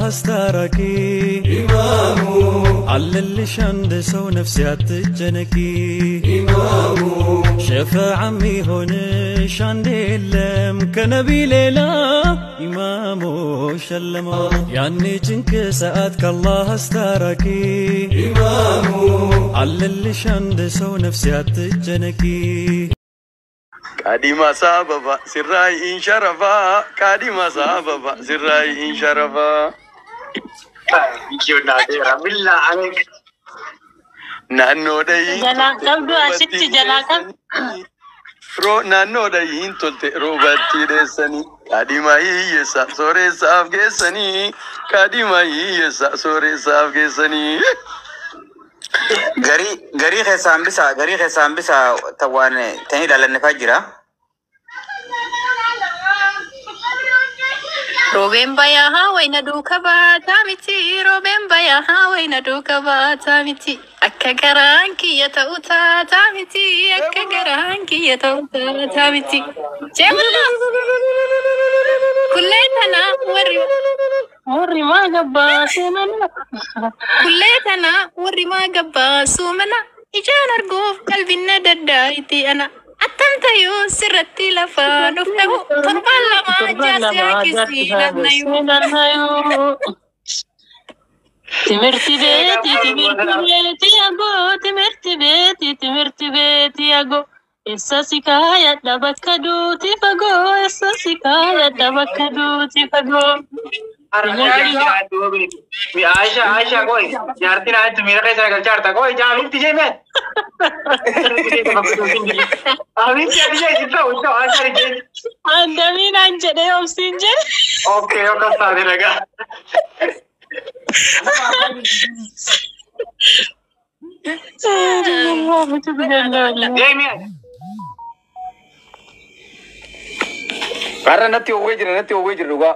አስታራቂ ኢማሙ አለልሽ አንድ ሰው ነፍሴ አትጨነቂ ኢማሙ ሸፈዓ የሚሆንሽ አንድ የለም ከነቢ ሌላ ኢማሙ ሸለማ ያኔ ጭንቅ ሰዓት ከአላህ አስታራቂ ኢማሙ አለልሽ አንድ ሰው ነፍሴ አትጨነቂ። Kadima sababa sirrai in sharafa, kadima sababa sirrai in sharafa. Naannoo dhahiin Jalaa qabdu asitti jalaa qabdu. Naannoo dhahiin tolte roobatti dheessanii, kadhima hiyyeessa sooreessaaf geessanii, kadhima hiyyeessa sooreessaaf geessanii. Garii garii keessaa hambisaa, garii keessaa hambisaa, waan tanii ilaalannifaa jira. Roobeen bayaa wayna duuka baataa miti. Roobeen bayaa wayna duuka baataa miti. Akka garaan kiyya ta'u taataa miti. Akka garaan kiyya ta'u taataa miti. Jeebula. Kullee tana warri Warri maa gabbaasee mana. Kullee tana warri maa gabbaasuu mana. Ijaan arguuf qalbiin daddaa ana. Attam tayuu sirratti lafaan of dhabu. Torbaan lama jaarsi harkisii naannayuu. Timirti beeti, timirti beeti agoo, timirti beeti, timirti beeti agoo. Eessa si kaayadha bakka duuti fagoo, eessa si kaayadha bakka duuti fagoo. Aisha, Aisha, koi. Jaartiin achi miira keessa galchaarta. Koi, jaamitti jee mee? Abitti ati jee itti ta'u, itti ta'u, Aisha jee. Andamiin an jedhee obsiin jedhe. Okay, akkas taate nagaa. Deemi. Har'a natti oowwee jira, natti oowwee jira dhugaa.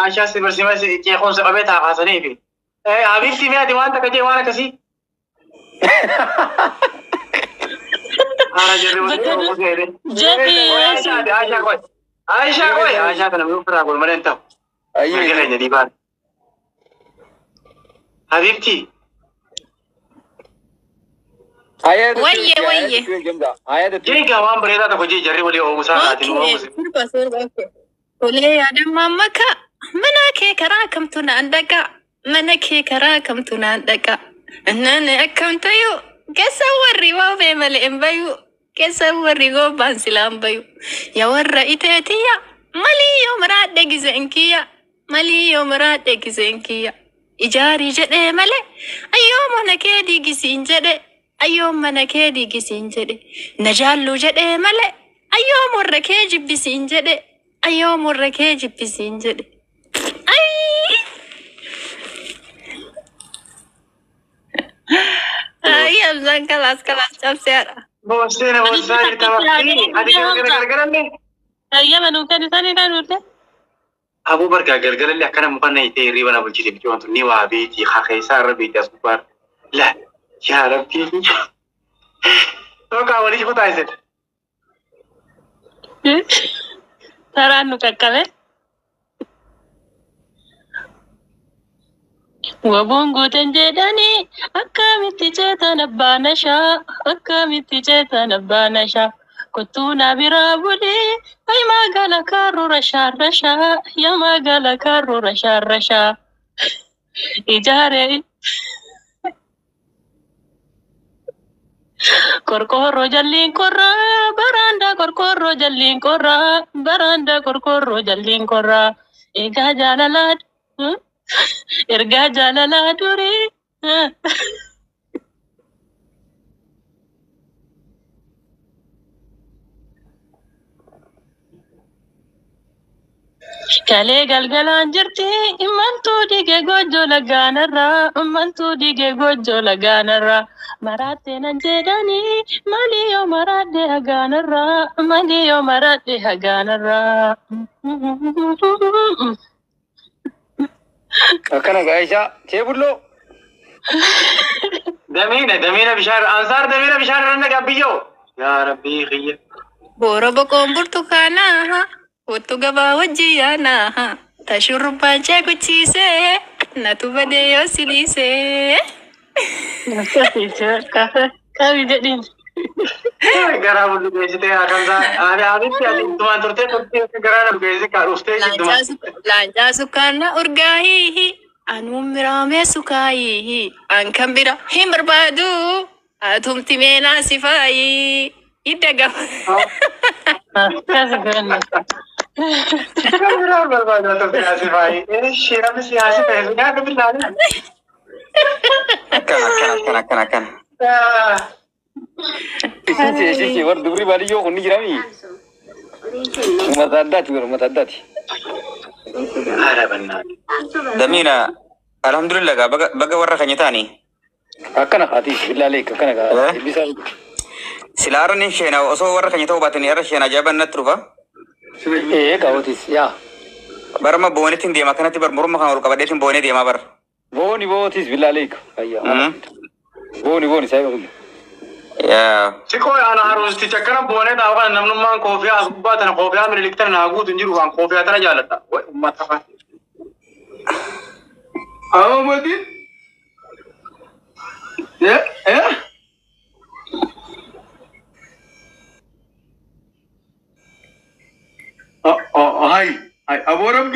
Aisha si barsiima ceeqoomsa qabee taa kaasaniifi. Abitti mee ati waan takka jee waan akkasii? Haara jirri waliin. Jedhi. Aisha koi. Aisha koi. Aisha kana muu firaa godhu malee hin ta'u. Mirga keenya dhiibaan. Habibti. Wayye, wayye. Jeegaa waan bareedaa tokko jee jarri walii oomusaa laatiin Okay, oomusi. sirba sirba okay. Tolee yaadammaa maka mana kee karaa kamtu naan dhaqa, mana kee karaa kamtu naan dhaqa, nani akkam tayu keessa warri woobee malee hin bayu, keessa warri goobaan silaan bayu, yaa warra iteetiyya malii yoo maraadhe gizeen kiyya, malii yoo maraadhe gizeen kiyya, ijaarii jedhee malee ayyoo mana kee diigisiin jedhe, ayyoo mana kee diigisiin jedhe, na jaalluu jedhee malee ayyoo morra kee jibbisiin jedhe, ayyoo morra kee jibbisiin jedhe. Ayii! Ayii Hamzaan kalaas kalaas cabseedha. Boosseena boossaa jirta bakki. Ati galgala galgalallee. Ayyama nuu kenni sanii kan nuti. Abuu bargaa galgalallee akkana muka na hitee hirriba na bulchite bichuu wantu ni waa beeti hakeessaa irra beeti as gubbaa. La yaa rabbii. Tokko walii kutaa isin. Taraan nu qaqqabe. Wabuun guutan jedhanii akkamitti ceetan abbaa nashaa, akkamitti ceetan abbaa nashaa, kottuu na biraa bulee ay magaala kaarroo rashaa, yaa magaala kaarroo rashaa, ijaaree qorqoorroo jalliin qorraa baraandaa, qorqoorroo jalliin qorraa baraandaa, qorqoorroo jalliin qorraa, egaa jaalalaa ergaa jaalalaa durii. Kalee galgalaan jirti imaltuu dige gojjoo lagaanarraa, imaltuu dige gojjoo lagaanarraa, maraattee nan jedhanii malii yoo maraadhe hagaanarraa, malii yoo maraadhe hagaanarraa. Akkana Aisha Cheebulloo. Damiina damiina bishaan ansaar damiina bishaan irra nagaa biyyoo. Yaa rabbii kiyya. Boora boqoon burtukaanaa kottu gabaa wajji yaanaa. Ta shurrubbaan ceekuchiisee natu badee yoo si dhiisee. Qabi jedhiin. Garaa bulluqeessitee hakamsaa. Ani asitti ati ittumaan turtee turtee garaa na dhugeessi kaa dhuftee ittuma. Laancaa sukkaarna urgaahii anuun miraamee sukaayii an kan bira hin barbaadu atumti meenaa si faayii hidda gama. Akkas goone. Kan biraa barbaadu turte asii faayii. Ishee namni siyaasa ta'e sun nyaata billaale. Akkana akkana akkana akkana akkana. Isheen warra dubrii baadiyyoo kun ni jirami. Uummata addaati bara uummata addaati. Haala bannaa. Damiina alhamdulillah gaa baga baga warra keenya ta'anii. Akkana haati billaalee akkana gaa eebbisaa. Silaa arra ni sheenaa osoo warra keenya ta'uu baatanii arra sheenaa ajaa'iban natti dhufa. Ee qaawwatis yaa. Barama boonitti deema kanatti bar morma kana ol qabadheetiin boonee deemaa bara. Booni bootis billaalee ayyaa. Booni booni saayiba kiyya. Yaa. Siqoo ana haruusticha akkana boonee taa'u kana namnummaan koofiyaa as gubbaa tana koofiyaa Minilik tana naa guutu hin jiru waan koofiyaa tana jaaladha. Uummata fa'a. Amadi. Eh eh. Hai, hai, aboran.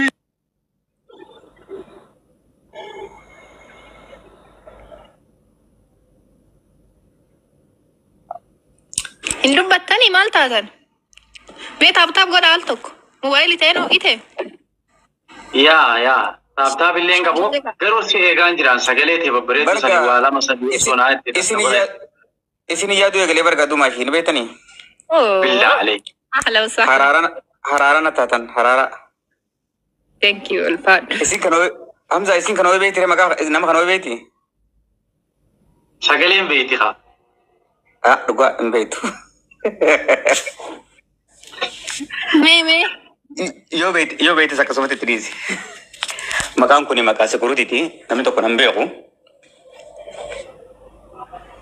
Hin dubbattanii maal taatan? Mee tap tap godha al tokko. Mobaayilii ta'e noo ite. Yaa yaa. Tap tap illee hin qabu. Garuu si eegaan jiran sagalee ta'e babbareedu sanii waa lama sadii osoo naa itti Isin yaaduu eegalee barga dumaa ishiin beektanii? Billaalee. Ahla wasahla. Haraara haraara na taatan haraara. Thank you ulfaadhu. Isin kan Hamza isin kan beekti maqaa nama kan beekti? Sagaleen beekti haa. Ah, dhugaa hin beektu. Mee mee. Yoo beekti yoo beektis akkasumatti itti dhiisi. Maqaan kun maqaa sekuritiiti. Namni tokko nan beeku.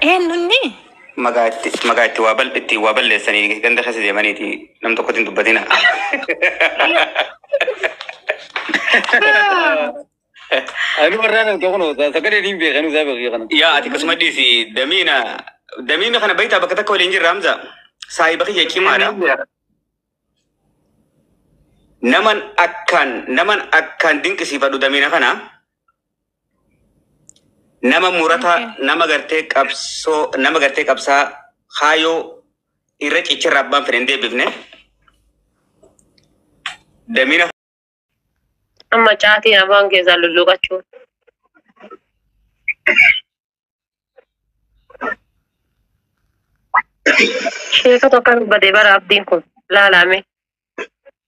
Eenyunni? Maqaa itti waa bal itti waa balleessanii ganda keessa deemaniiti nam tokkotti hin dubbatina. Ani warraan kan kun sagalee hin beekanu isaa beeku kana. Yaa ati akkasuma dhiisi damiina damiina kana beektaa bakka takka waliin jirra Hamza. Saahiba kiyya cimaadha. Naman akkaan dinqisiifadhu damiina kana. Nama murataa nama gartee qabsoo nama gartee qabsaa kaayoo irra cicirra abbaan fedhe hin deebifne. Damiina Amma caatiin afaan keessaa lulluqachuun. Sheeka tokko badee bara abdiin kun laalame.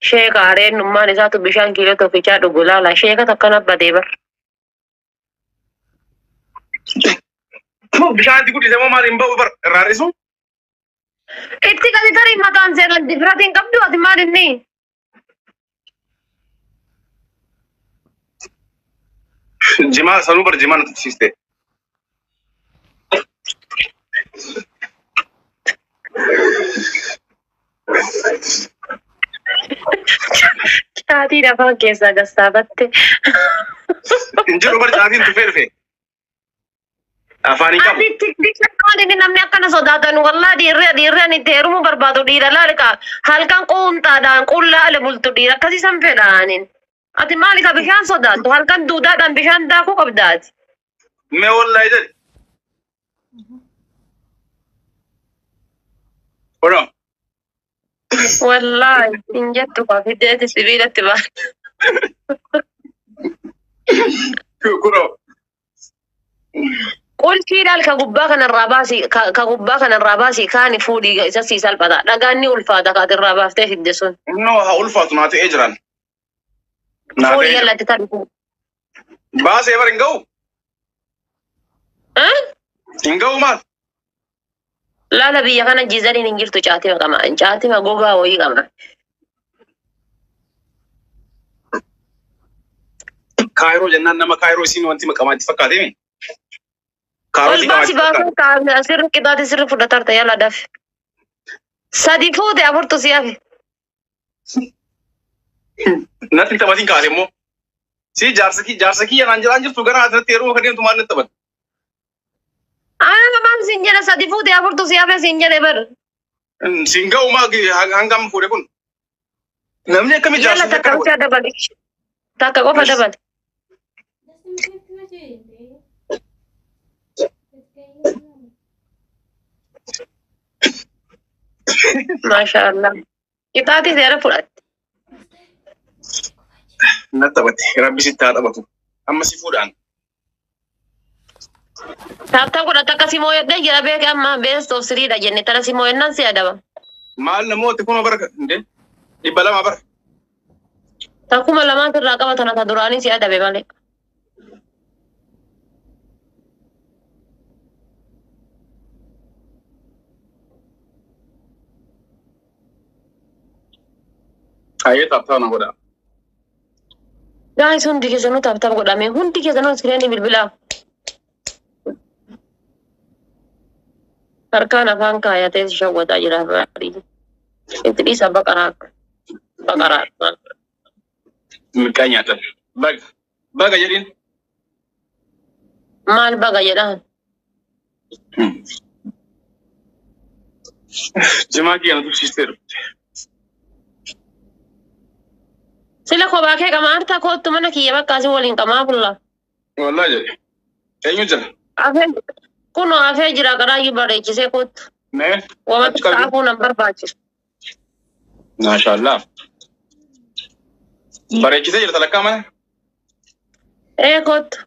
Sheeka areennummaan isaatu bishaan kiiloo tokkichaa dhugu laala. Sheeka tokko badee bara. Bishaan itti guddise moo maal hin ba'u bar irraa hir'isu? Itti gadi tarii mataan seenan difratiin qabdu ati maal inni? Jimaa sanuu bar jimaa na tuffisiiste. Caatiin afaan keessaa gassaabatte. Hin jiru bar caatiin tufee dhufe. Afaan hin qabu. Ati maal inni namni akkana sodaatan wallaa dhiirri ani itti heerumuu barbaadu dhiira laali ka halkan quunxaadhaan qullaa ale bultu dhiira akkasii san fedhaanin. Ati maali ka bishaan sodaattu halkan duudaadhaan bishaan daakuu qabdaati. Mee wallaahi jedhi. Odoo. Wallaahi hin jettu ka fideeti sibiilatti ba'a. Kunoo. Qulfii laal ka gubbaa kanarraa baasi ka gubbaa kanarraa baasi kaani fuudhii isa sii salphata. Dhagaan ni ulfaata ka atirraa baaftee fidde sun. Innoo haa ulfaatu naa ta'ee jiran. Naa Fuudhii ta'ee jira. yallatti tarii. Baasee bar hin ga'u. Hin ga'u maal? Laala biyya kana jizaniin hin jirtu caatima qaba. Caatima gogaa wayii qaba. Kaayiroo jennaan nama kaayiroo isiin wanti maqamaa itti fakkaatee mi? Ol Kaarotii baasi qamaatti fakkaata. baasuu kaa'ame asirri qixaati sirri fudhatarta yala dafe. Sadi fuute afurtu si hafe. Natti hin taphatiin kaase immoo. Si jaarsa kiyya naan jedhaan jirtu gara asirratti yeroo kan deemtu maal natti taphata? Aa maal siin jedhe sadi fuute afurtu si hafe siin jedhe bar. Siin ga'u maa hangam fuudhe kun? Namni akkamii jaarsa Yalla takka qofa dabali. Takka qofa dabali. Maashaallah. Qixaatii seera fudhatte. Natti taphate. Rabbi sitti haa taphatu. Amma si fuudhaan. Taaptaa godhata akka si moo'edhee jira beeke amma best of threedha jenne tana si moo'ennaan si adaba. Maal namooti kun bara indee 200 bara. Takkuma lamaan sirraa qaba tana ta duraanii si adabe malee. Hayyee taaptaa na godha. Guys hundi keessanuu taaptaa godhame hundi keessanuu iskiriinii bilbilaa. Harkaan afaan kaayatee si shawwataa jira baadii. Itti dhiisa baqaraa. Baqaraa. Milkaa nyaatan. Baga. Baga jedhiin. Maal baga jedhaan? Jimaa kiyya na tursiistee dhufte. Sila kophaa kee qamaa harta koottu mana kiyya bakka asii waliin qamaa bulla. Wallaahi jedhe. Eenyu jira? Afee kunoo afee jira qaraayyuu bareechisee koottu. Mee? Wamatti saafuu nan barbaachisu. Maashaallah. Bareechisee jirta lakkaa mana? Ee koottu.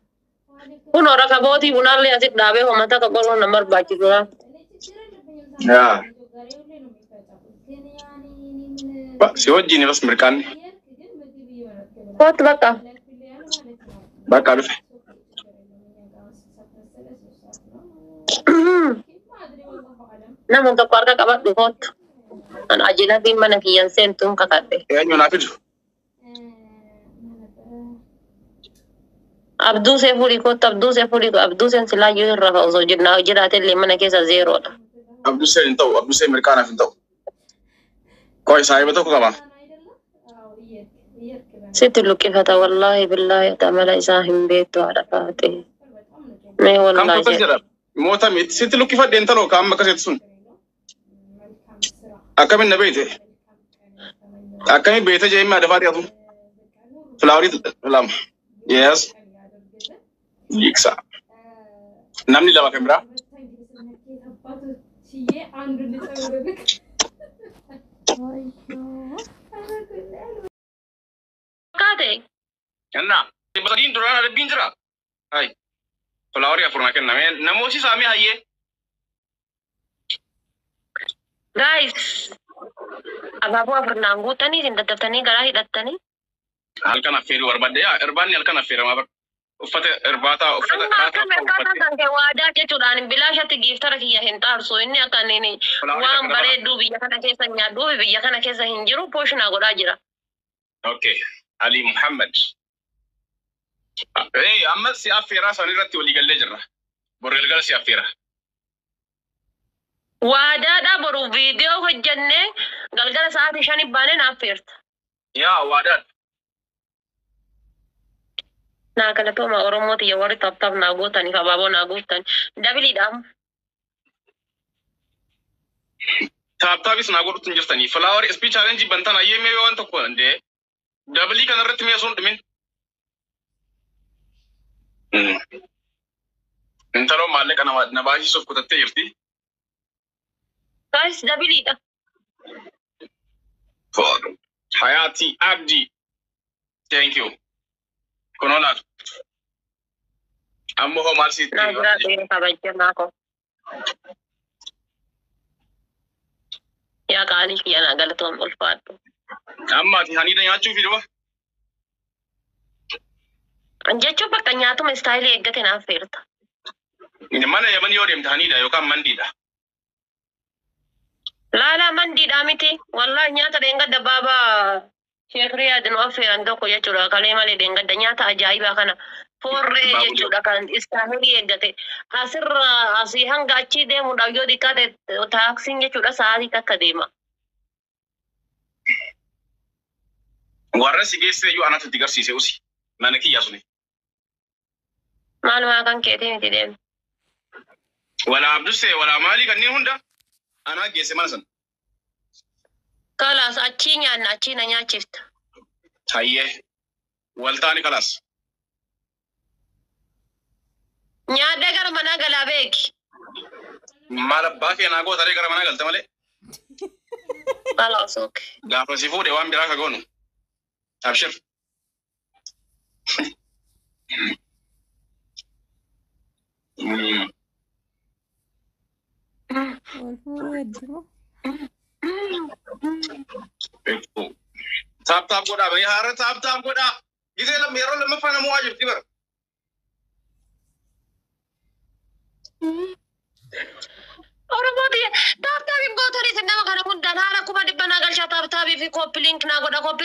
Kunoo rakabootii bunaallee asitti dhaabee homata akka goruun nan barbaachisu. Yaa. Si wajjin bas mirqaanni. Koottu bakka. Bakka dhufe. Nama tokko harka qabadhu koottu. An ajinabiin mana kiyyan seentuun kakadhe. Eenyu naa fidu? Abduu see fuudhii koottu abduu see fuudhii abduu seen silaayyuu hin rafa osoo jirnaa jiraate illee mana keessa zeeroodha. Abduu seen hin ta'u abduu seen mirqaanaaf hin ta'u. Qoy saahiba tokko qaba. Sitti luqqifata wallaahi billaahi ati amala isaa hin beektu haadha faate. Mee Kam wallaahi tokko jedhe. jedha. Moota miti sitti luqqifadhe intaloo ka amma akkasitti sun. Akkamiin na beekte? Akkamiin beekte jee himma dafaa dhiyaatu? Filaawarii lama. Yes. Jiksa. Namni lama kan biraa? Kaate Kennaa. 300 duraan adabbiin jira. Hai. Filaawarii afur naa kenname. Namooti saamee hayyee. Guys abaaboo afur naan guutanii isin daddaftanii garaa hidhattanii. Halkan affeeruu barbaadde yaa irbaanni halkan affeeramaa bar. Uffata irbaataa uffata Amma akka mirqaataa kan kee waadaa jechuudhaan bilaashatti giiftara kiyya hin xaarsu inni akka inni waan bareedduu biyya kana keessa nyaadhuu fi biyya kana keessa hin jiru pooshinaa godhaa jira. Okay. Ali Muhammad. Hey, amma si affeeraa san irratti walii gallee jirra. Bor galgala si affeera. Waadaadha boru viidiyoo hojjennee galgala sa'aatii 5 baanee naaf feerta. Yaa waadaadha. Naa galatooma Oromoo tiyya warri taptaaf naa gootaniif abaaboo naa gootan dabiliidhaam. Taaptaapis naa godhutti hin jirtanii. Filaawarii ispii chaalenjii bantan hayyee mee waan tokko dandee. Dabilii kanarratti mee osoo hin dhumin. Intaloo maallaqa na baasisuuf kutattee jirti. Guys dabiliidha. Hayati Abdi. Thank you. Kunoo laatu. Amma hoo maal sitti? Naa biraa ta'ee kabajamaa koo. Yaa qaalii kiyya naa galatoom ulfaadhu. Amma ati haniidha nyaachuu fi duba? Jechuun bakka nyaatuma istaayilii eeggate naaf feerta. Mana Yaman yoo deemte haniidha yookaan mandiidha. Laalaa mandiidhaa miti. Wallaahi nyaata dheengadda baabaa Sheekh Riyaad nu affeeran tokko jechuudha. Kalee malee dheengadda nyaata ajaa'ibaa kana foorree jechuudha kan istaayilii eeggate. Asirra asii hanga achii deemuudhaaf yoo xiqqaate taaksiin jechuudha sa'aatii takka deema. Warra si geesse iyyuu anatu itti garsiise usi. Mana kiyya suni. Maalumaa kan keetii miti deemu. Walaa Abdussee walaa maalii kanneen hunda anaa geesse mana sana. Kalaas achii nyaanna achii na nyaachifta. Hayyee waltaani kalaas. Nyaadhee gara manaa galaa beeki. Maal abbaa kee naa gootaree gara manaa galte malee. Kalaas okay. Gaafa si fuudhe waan biraa ka goonu. Abshir. Wal fuudhuu hedduu. Tap tap godhaa bayya haara tap tap godhaa. Gisee lamma yeroo lammaffaa namuu waa jirti bara. Oromoo biyya tap tapiin gootanii isin nama kana hundaan haala 100,000 naa galchaa tap tapii fi copy link naa godha copy.